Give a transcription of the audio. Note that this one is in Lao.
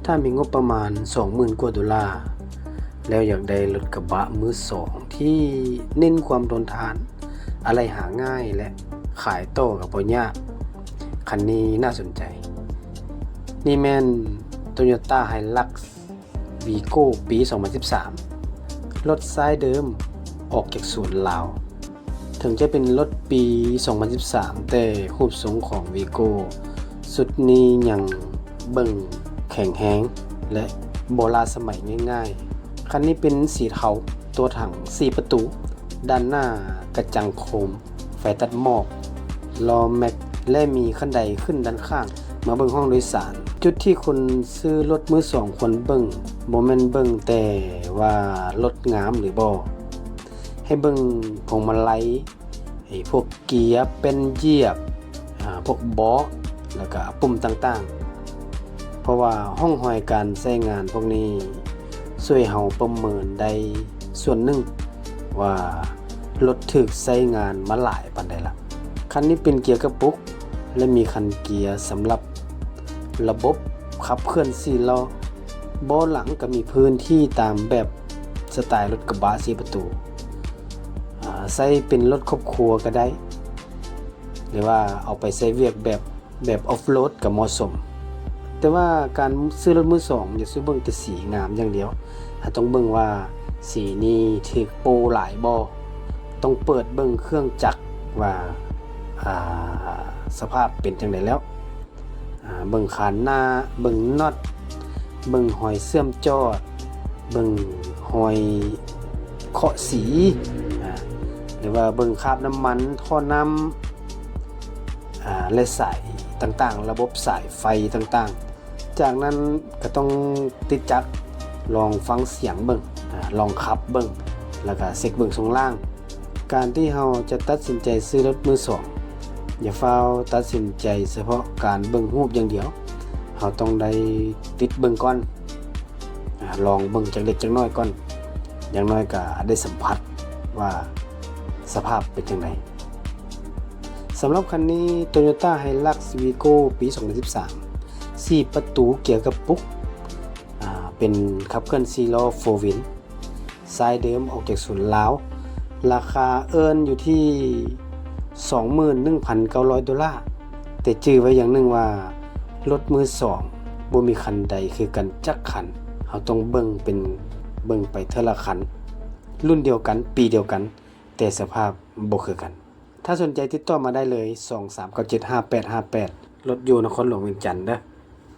ຖ້າມີງົບປະມານສອງໝື່ນກວ່າໂດລາ ແລ້ວຢາກໄດ້ລົດກະບະມືສອງທີ່ເນັ້ນຄວາມທົນທານ, ອາໄຫຼ່ຫາງ່າຍ ແລະ ຂາຍຕໍ່ກໍບໍ່ຍາກ, ຄັນນີ້ໜ້າສົນໃຈ. ນີ້ແມ່ນ Toyota Hilux Vigo ປີສອງພັນສິບສາມ ລົດຊາຍເດີມອອກຈາກສວນລາວ. ເຖິງຈະເປັນລົດປີສອງພັນສິບສາມ ແຕ່ຮູບຊົງຂອງ Vigo ຊຸດນີ້ຍັງເບິ່ງແຂງແຮງ ແລະ ບໍ່ລ້າສະໄໝງ່າຍໆ. ຄັນນີ້ເປັນສີເທົາ, ຕົວຖັງສີ່ປະຕູ, ດ້ານໜ້າກະຈັງໂຄມ, ໄຟຕັດໝອກ, ລໍ້ແມັກ ແລະ ມີຂັ້ນໄດຂຶ້ນດ້ານຂ້າງ. ມາເບິ່ງຫ້ອງໂດຍສານ. ຈຸດທີ່ຄົນຊື້ລົດມືສອງຄວນເບິ່ງ ບໍ່ແມ່ນເບິ່ງແຕ່ວ່າລົດງາມຫຼືບໍ່, ໃຫ້ເບິ່ງພວງມາໄລ, ໄອ້ພວກເກຍ, ແປ້ນຢຽບ, ອາ, ພວກເບາະ ແລ້ວກະປຸ່ມຕ່າງໆ. ເພາະວ່າຮ່ອງຮອຍການໃຊ້ງານພວກນີ້ຊ່ວຍເຮົາປະເມີນໄດ້ສ່ວນໜຶ່ງວ່າລົດຖືກໃຊ້ງານມາຫຼາຍປານໃດລະ. ຄັນນີ້ເປັນເກຍກະປຸກ ແລະ ມີຄັນເກຍສຳລັບລະບົບຂັບເຄື່ອນສີ່ລໍ້. ເບາະຫຼັງກໍມີພື້ນທີ່ຕາມແບບສະໄຕລົດກະບະສີ່ປະຕູ, ອາ, ໃຊ້ເປັນລົດຄອບຄົວກໍໄດ້ ຫຼືວ່າເອົາໄປໃຊ້ວຽກແບບ ແບບອອຟໂລດກໍເໝາະສົມ. ແຕ່ວ່າການຊື້ລົດມືສອງ ຢ່າສູ່ເບິ່ງແຕ່ສີງາມຢ່າງດຽວ, ເຮົາຕ້ອງເບິ່ງວ່າສີນີ້ຖືກໂປ້ຫຼາຍບໍ່, ຕ້ອງເປີດເບິ່ງເຄື່ອງຈັກວ່າ ອາ ສະພາບເປັນຈັ່ງໃດແລ້ວ, ອາ ເບິ່ງຄານໜ້າ, ເບິ່ງນັອດ, ເບິ່ງຮອຍເຊື່ອມຈອດ, ເບິ່ງຮອຍເຄາະສີ, ອາ ຫຼືວ່າເບິ່ງຄາບນ້ຳມັນ, ທໍ່ນ້ຳ ອາ ແລະ ສາຍຕ່າງໆ, ລະບົບສາຍໄຟຕ່າງໆ. ຈາກນັ້ນກໍຕ້ອງຕິດຈັກ, ລອງຟັງສຽງເບິ່ງ, ອາ ລອງຂັບເບິ່ງ, ແລ້ວກໍເຊັກເບິ່ງຊ່ວງລ່າງ. ການທີ່ເຮົາຈະຕັດສິນໃຈຊື້ລົດມືສອງ, ຢ່າຟ້າວຕັດສິນໃຈສະເພາະການເບິ່ງຮູບຢ່າງດຽວ. ເຮົາຕ້ອງໄດ້ຕິດເບິ່ງກ່ອນ, ອາ ລອງເບິ່ງຈັກເລັກຈັກນ້ອຍກ່ອນ. ຢ່າງໜ້ອຍກໍໄດ້ສຳຜັດວ່າສະພາບເປັນຈັ່ງໃດ. ສຳລັບຄັນນີ້ Toyota Hilux Vigo ປີສອງພັນສິບສາມ ສີ່ປະຕູເກຍກະປຸກ, ອາ, ເປັນຂັບເຄື່ອນສີ່ລໍ້ ໂຟວີນ ຊາຍເດີມອອກຈາກສູນລາວ, ລາຄາເອີ້ນຢູ່ທີ່ສອງໝື່ນໜຶ່ງພັນເກົ້າຮ້ອຍໂດລາ. ແຕ່ຈື່ໄວ້ຢ່າງໜຶ່ງວ່າ ລົດມືສອງບໍ່ມີຄັນໃດຄືກັນຈັກຄັນ, ເຮົາຕ້ອງເບິ່ງເປັນ ເບິ່ງໄປເທື່ອລະຄັນ, ລຸ້ນດຽວກັນ, ປີດຽວກັນ, ແຕ່ສະພາບບໍ່ຄືກັນ. ຖ້າສົນໃຈຕິດຕໍ່ມາໄດ້ເລີຍ ສອງສາມເກົ້າເຈັດຫ້າແປດຫ້າແປດ, ລົດຢູ່ນະຄອນຫຼວງວຽງຈັນເດີ້.